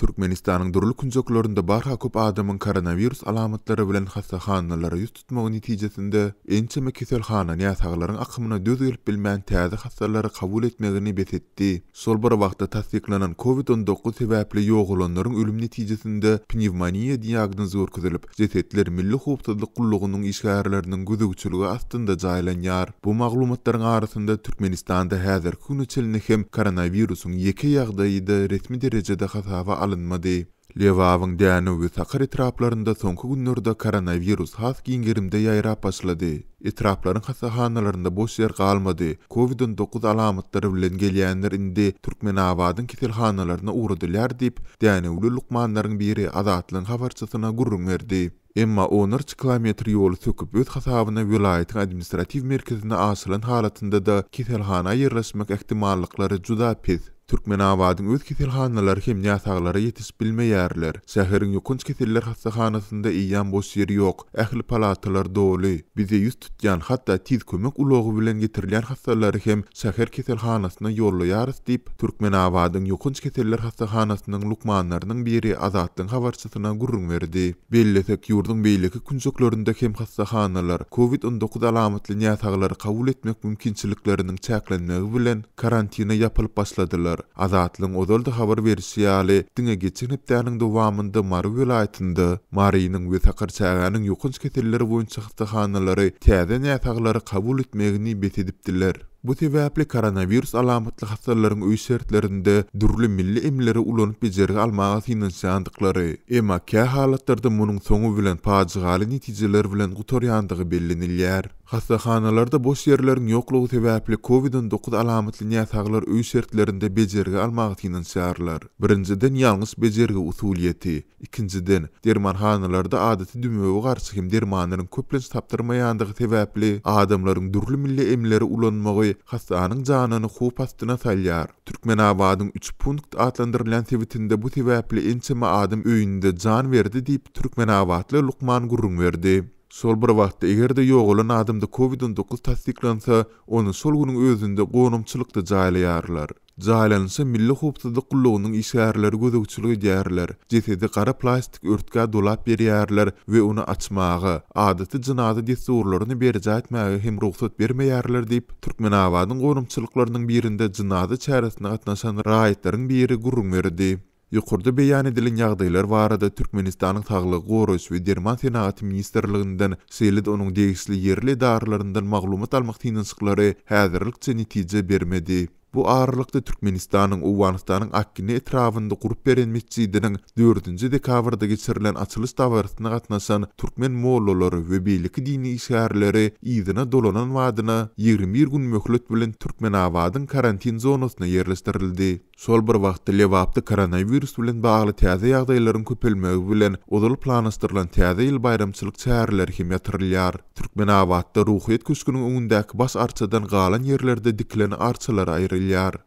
Türkmenistanyň dürli künjeklerinde barha köp adamyň koronawirus alamatlary bilen hassahanalara ýüz tutmagy netijesinde, ençeme keselhana näsaglaryň akymyna döz gelip bilmän täze hassalary kabul etmegini bes etdi. Şol bir wagtda tassyklanan Covid 19 sebäpli ýogalanlaryň ölüm netijesinde pnewmoniýa diagnozy görkezilip, jesetler Milli howpsuzlyk gullugynyň işgärleriniň gözegçiligi astynda jaýlanýar. Bu maglumatlaryň arasynda Türkmenistanda häzirki güne çenli hem koronawirusyň ýeke ýagdaýy-da resmi derejede hasaba alynmady. Lebabyň Dänew we Sakar etraplarynda soňky günlerde koronawirus has giň gerimde ýaýrap başlady. Etraplaryň hassahanalarynda boş ýer galmady. Covid 19 alamatlary bilen gelýänler indi Türkmenabadyň keselhanalaryna ugradylýar diýip, dänewli lukmanlaryň biri Azatlygyň habarçysyna gürrüň berdi. Emma onlarça kilometr ýoly söküp öz hasabyna welaýatyň administratiw merkezine aşylan halatynda-da keselhana ýerleşmek ähtimallyklary juda pes. Türkmenabadyň öz keselhanalary hem näsaglara ýetişip bilmeýärler. Şäheriň ýokanç keseller hassahanasynda eýýäm boş ýer ýok, ähli palatalar doly. Bize ýüz tutýan, hatda tiz kömek ulagy bilen getirilýän hassalary hem şäher keselhanasyna ýollaýarys diýip, Türkmenabadyň ýokanç keseller hassahanasynyň lukmanlarynyň biri Azatlygyň habarçysyna gürrüň berdi. Bellesek, ýurduň beýleki künjeklerinde hem hassahanalar Covid 19 alamatly näsaglary kabul etmek mümkinçilikleriniň çäklenmegi bilen karantine ýapylyp başladylar. Azatlygyň ozal-da habar berişi ýaly, diňe geçen hepdäniň dowamynda Mary welaýatynda Marynyň we Sakarçägäniň ýokanç keselleri boýunça hassahanalary täze näsaglary kabul etmegini bes edipdiler. Bu sebäpli koronawirus alamatly hassalaryň öý şertlerinde dürli milli emleri ulanyp bejergi almaga synanyşýandyklary, emma kä halatlarda munuň soňy bilen pajygaly netijeler bilen gutarýandygy bellenilýär. Hassahanalarda boş ýerleriň ýoklugy sebäpli Covid 19 alamatly näsaglar öý şertlerinde bejergi almaga synanyşýarlar. Birinjiden ýalňyş bejergi usulyýeti, Ikinjiden, dermanhanalarda adaty dümewe garşy hem dermanlaryň köplenç tapdyrmaýandygy sebäpli, adamlaryň dürli milli emleri ulanmagy hassanyň janyny howp astyna salýar. Türkmenabadyň Üç punkt atlandyrylýan sebitinde bu sebäpli ençeme adam öýünde jan berdi diýip, türkmenabatly lukman gürrüň berdi. Şol bir wagtda, eger-de ýogalan adamda Covid 19 tassyklansa, ony şol günüň özünde gonamçylykda jaýlaýarlar. Jaýlanyşa Milli howpsuzlyk gullugynyň işgärleri gözegçilik edýärler, jesedi gara plastik örtgä dolap berýärler we ony açmaga, adaty jynaza dessurlaryny berjaý etmäge hem rugsat bermeýärler diýip, Türkmenabadyň gonamçylyklarynyň birinde jynaza çäresine gatnaşan raýatlaryň biri gürrüň berdi. Ýokarda beýan edilen ýagdaýlar barada Türkmenistanyň Saglygy goraýyş we derman senagaty ministrliginden, şeýle-de onuň degişli ýerli edaralaryndan maglumat almak synanyşyklary häzirlikçe netije bermedi. Bu aralykda Türkmenistanyň Owganystanyň Akgine etrabynda gurup beren metjidiniň dördünji dekabrda geçirilen açylyş dabarasyna gatnaşan türkmen mollalary we beýleki dini işgärleri yzyna dolanan badyna 21 gün möhlet bilen Türkmenabadyň karantin zonasyna ýerleşdirildi. Şol bir wagtda Lebapda koronawirus bilen bagly täze ýagdaýlaryň köpelmegi bilen ozal planlaşdyrylan Täze ýyl baýramçylyk çäreleri hem ýatyrylýar. Türkmenabatda Ruhyýet köşgüniň öňündäki baş arçadan galan ýerlerde dikilen arçalar aýrylýar.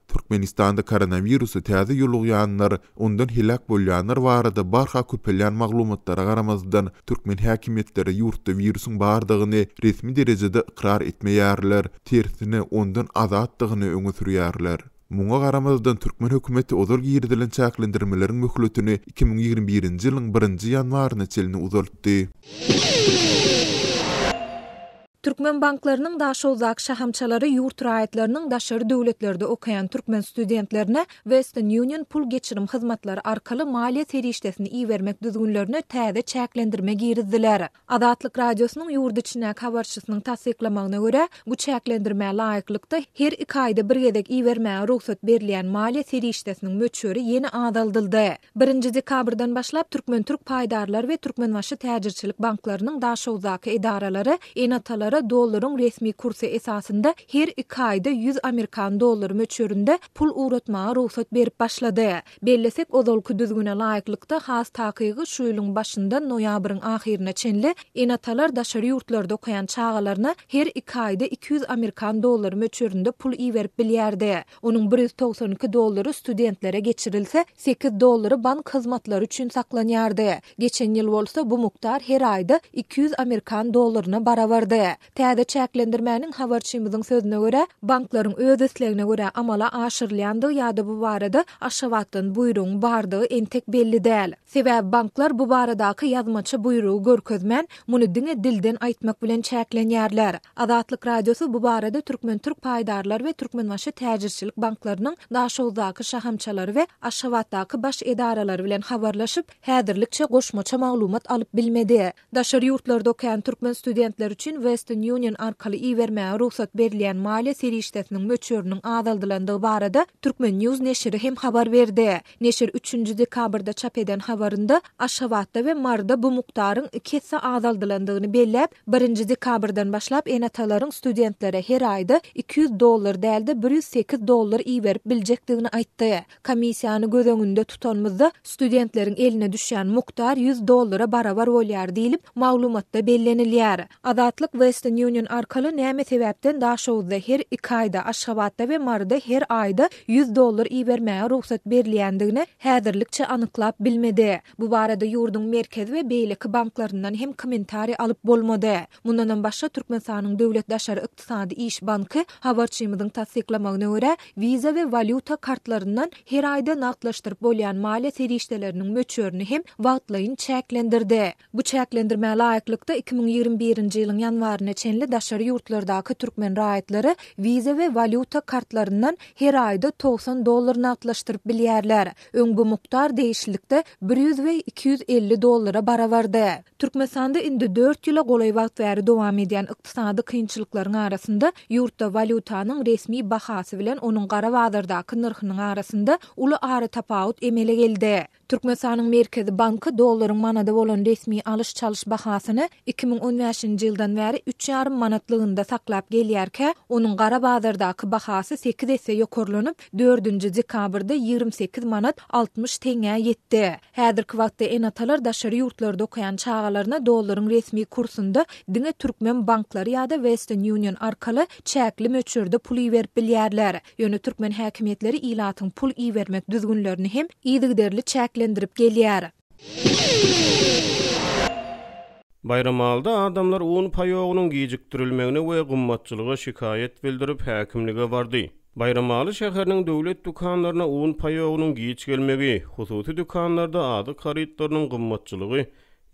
Türkmenistanda koronawirusa täze ýolugýanlar, ondan heläk bolýanlar barada barha köpelýän maglumatlara garamazdan, türkmen häkimiýetleri ýurtda wirusyň bardygyny resmi derejede ykrar etmeýärler, tersine ondan azatdygyny öňe sürýärler. Muňa garamazdan, türkmen hökümeti ozal girizilen çäklendirmeleriň möhletini 2021-nji ýylyň birinji ýanwaryna çenli uzaltdy. Türkmen banklarynyň Daşoguzdaky şahamçalary ýurt raýatlarynyň daşary döwletlerde okaýan türkmen studentlerine Western Union pul geçirim hyzmatlary arkaly maliýe serişdesini ibermek düzgünlerine täze çäklendirme girizdiler. Azatlyk Radiosynyň ýurt içindäki habarçysynyň tassyklamagyna görä, bu çäklendirmä laýyklykda, her iki aýda bir gezek ibermäge rugsat berilýän maliýe serişdesiniň möçberi ýene azaldyldy. Birinji dekabrdan başlap Türkmen-türk paýdarlar we Türkmenbaşy täjirçilik banklarynyň Daşoguzdaky edaralary ene-atalara dollaryň resmi kursy esasynda her iki aýda 100 amerikan dollary möçberinde pul ugratmaga rugsat berip başlady. Bellesek, ozalky düzgüne laýyklykda, has takygy şu ýylyň başyndan noýabryň ahyryna çenli ene-atalar daşary ýurtlarda okaýan çagalaryna her iki aýda 200 amerikan dollary möçberinde pul iberip bilýärdi. Onuň 192 dollary studentlere geçirilse, sekiz dollary bank hyzmatlary üçin saklanýardy. Geçen ýyl bolsa bu mukdar her aýda 200 amerikan dollaryna barabardy. Täze çäklendirmäniň habarçymyzyň sözüne görä, banklaryň öz islegine görä amala aşyrylýandygy ýa-da bu barada Aşgabatdan buýrugyň bardygy entek belli däl. Sebäbi banklar bu baradaky ýazmaça buýrugy görkezmän, muny diňe dilden aýtmak bilen çäklenýärler. Azatlyk Radiosy bu barada Türkmen-türk paýdarlar we Türkmenbaşy täjirçilik banklarynyň Daşoguzdaky şahamçalary we Aşgabatdaky baş edaralary bilen habarlaşyp, häzirlikçe goşmaça maglumat alyp bilmedi. Daşary ýurtlarda okaýan türkmen studentleri üçin Western Union arkaly ibermäge rugsat berilýän maliýe serişdesiniň möçberiniň azaldylandygy barada Turkmen. News neşiri hem habar berdi. Neşir üçünji dekabrda çap eden habarynda Aşgabatda we Maryda bu mukdaryň iki esse azaldylandygyny belläp, birinji dekabrdan başlap ene-atalaryň studentlere her aýda 200 dollar däl-de 108 dollar iberip biljekdigini aýtdy. Komissiýany göz öňünde tutanymyzda, studentleriň eline düşýän mukdar 100 dollara barabar bolýar diýlip, maglumatda bellenilýär. Azatlyk Western Union arkaly näme sebäpden Daşoguzda her iki aýda, Aşgabatda we Maryda her aýda 100 dollar ibermäge rugsat berilýändigini häzirlikçe anyklap bilmedi. Bu barada ýurduň merkezi we beýleki banklaryndan hem kommentariý alyp bolmady. Mundanam başga, Türkmenistanyň Döwlet daşary ykdysady iş banky habarçymyzyň tassyklamagyna görä, Visa we walýuta kartlaryndan her aýda nagtlaşdyryp bolýan maliýe serişdeleriniň möçberini hem wagtlaýyn çäklendirdi. Bu çäklendirmä laýyklykda, 2021-nji ýylyň ýanwaryna çenli daşary ýurtlardaky türkmen raýatlary Visa we walýuta kartlaryndan her aýda 90 dollar nagtlaşdyryp bilýärler. Öň bu mukdar degişlilikde 100 we 250 dollara barabardy. Türkmenistanda indi dört ýyla golaý wagt bäri dowam edýän ykdysady kynçylyklaryň arasynda ýurtda walýutanyň resmi bahasy bilen onuň gara bazardaky nyrhynyň arasynda uly aratapawut emele geldi. Türkmenistanyň Merkezi banky dollaryň manada bolan resmi alyş-çalyş bahasyny 2015-nji ýyldan bäri üç ýarym manatlygynda saklap gelýärkä, onuň gara bazardaky bahasy sekiz esse ýokarlanyp, dördünji dekabrda 28 manat 60 teňňä ýetdi. Häzirki wagtda ene-atalar daşary ýurtlarda okaýan çagalaryna dollaryň resmi kursunda diňe türkmen banklary ýa-da Western Union arkaly çäkli möçberde pul iberip bilýärler. Ýöne türkmen häkimiýetleri ilatyň pul ibermek düzgünlerini hem yzygiderli çäklendirip gelýär. Baýramalyda adamlar un paýogynyň gijikdirilmegine we gymmatçylyga şikaýat bildirip, häkimlige bardy. Baýramaly şäheriniň döwlet dükanlaryna un paýogynyň giç gelmegi, hususy dükanlarda azyk harytlarynyň gymmatçylygy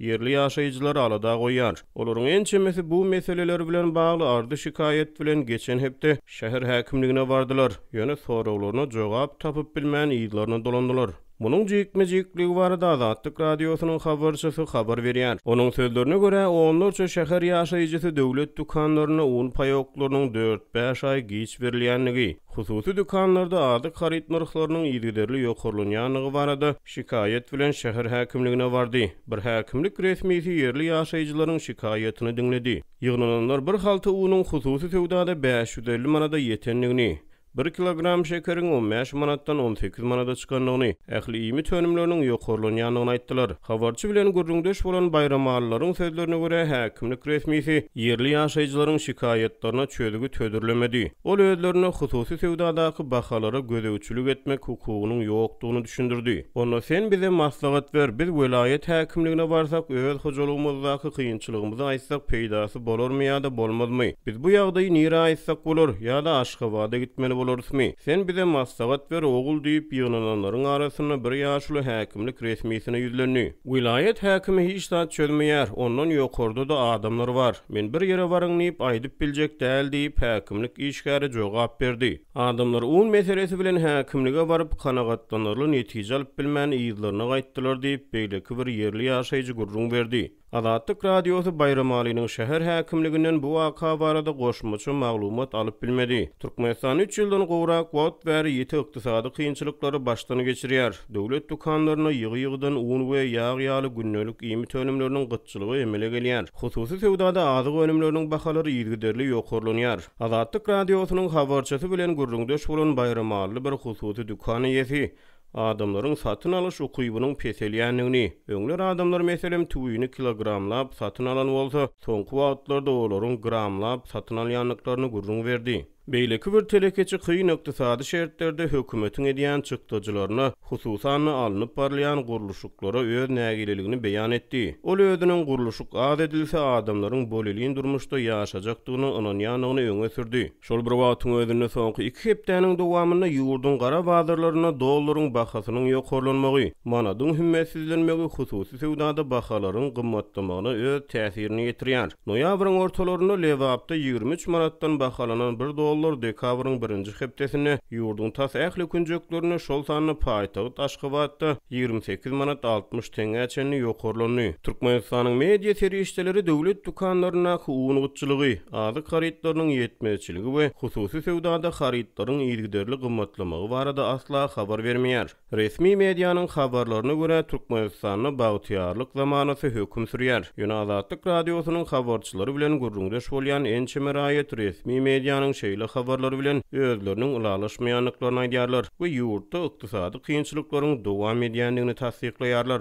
ýerli ýaşaýjylary alada goýýar. Olaryň ençemesi bu meseleler bilen bagly arzy-şikaýat bilen geçen hepde şäher häkimligine bardylar, ýöne soraglaryna jogap tapyp bilmän yzlaryna dolandylar. Munuň jikme-jikligi barada Azatlyk Radiosynyň habarçysy habar berýär. Onuň sözlerine görä, onlarça şäher ýaşaýjysy döwlet dükanlarynda un paýoklarynyň dört-bäş aý giç berilýändigi, hususy dükanlarda azyk haryt nyrhlarynyň yzygiderli ýokarlanýandygy barada şikaýat bilen şäher häkimligine bardy. Bir häkimlik resmisi ýerli ýaşaýjylaryň şikaýatyny diňledi. Ýygnananlar bir halta unuň hususy söwdada 550 manada ýetendigini, Bir kilogram şekeriň on bäş manatdan on sekiz manada çykandygyny, ähli iýmit önümleriniň ýokarlanýandygyny aýtdylar. Habarçy bilen gürrüňdeş bolan baýramalylaryň sözlerine görä, häkimlik resmisi ýerli ýaşaýjylaryň şikaýatlaryna çözgüt hödürlemedi. Ol özlerine hususy söwdadaky bahalara gözegçilik etmek hukugynyň ýokdugyny düşündirdi. Onda sen bize maslahat ber, biz welaýat häkimligine barsak, öz hojalygymyzdaky kynçylygymyzy aýtsak peýdasy bolarmy ýa-da bolmazmy? Biz bu ýagdaýy nirä aýtsak bolar, ýa-da Aşgabada gitmeli bolarysmy? Sen bize maslahat ber, ogul diýip, ýygnananlaryň arasynda bir ýaşuly häkimlik resmisine ýüzlendi. Welaýat häkimi hiç zat çözmeýär, ondan ýokarda-da adamlar bar. Men bir ýere baryň diýip, aýdyp biljek däl diýip, häkimlik işgäri jogap berdi. Adamlar un meselesi bilen häkimlige baryp, kanagatlanarly netije alyp bilmän yzlaryna gaýtdylar diýip, beýleki bir ýerli ýaşaýjy gürrüň berdi. Azatlyk Radiosy Baýramalynyň şäher häkimliginden bu waka barada goşmaça maglumat alyp bilmedi. Türkmenistan üç ýyldan gowrak wagt bäri ýiti ykdysady kynçylyklary başdan geçirýär. Döwlet dükanlarynda ýygy-ýygydan un we ýag ýaly gündelik iýmit önümleriniň gytçylygy emele gelýär. Hususy söwdada azyk önümleriniň bahalary yzygiderli ýokarlanýar. Azatlyk Radiosynyň habarçysy bilen gürrüňdeş bolan baýramalyly bir hususy dükan eýesi Adamlaryň satyn alyş ukybynyň peselýändigini, öňler adamlar meselem tüwini kilogramlap satyn alan bolsa, soňky wagtlarda olaryň gramlap satyn alýandyklaryny gürrüň berdi. Beýleki bir telekeçi kyn ykdysady şertlerde hökümetiň edýän çykdajylaryna, hususan-da alnyp barylýan gurluşyklara öz nägileligini beýan etdi. Ol özüniň gurluşyk az edilse, adamlaryň bolelin durmuşda ýaşajakdygyna ynanýandygyny öňe sürdi. Şol bir wagtyň özünde, soňky iki hepdäniň dowamynda ýurduň gara bazarlarynda dollaryň bahasynyň ýokarlanmagy, manadyň hümmetsizlenmegi hususy söwdada bahalaryň gymmatlamagyna öz täsirini ýetirýär. Noýabryň ortalarynda Lebapda 23 manatdan bahalanan bir dollar dekabryň birinji hepdesinde ýurduň tas ähli künjeklerinde, şol sanda paýtagt Aşgabatda 28 manat 60 teňňä çenli ýokarlandy. Türkmenistanyň media serişdeleri döwlet dükanlaryndaky un gytçylygy, azyk harytlarynyň ýetmezçiligi we hususy söwdada harytlaryň yzygiderli gymmatlamagy barada asla habar bermeýär. Resmi medianyň habarlaryna görä, Türkmenistanda bagtyýarlyk zamanasy höküm sürýär. Ýöne Azatlyk Radiosynyň habarçylary bilen gürrüňdeş bolýan ençeme raýat resmi medianyň şeýle habarlary bilen özleriniň ylalaşmaýandyklaryny aýdýarlar we ýurtda ykdysady kynçylyklaryň dowam edýändigini tassyklaýarlar.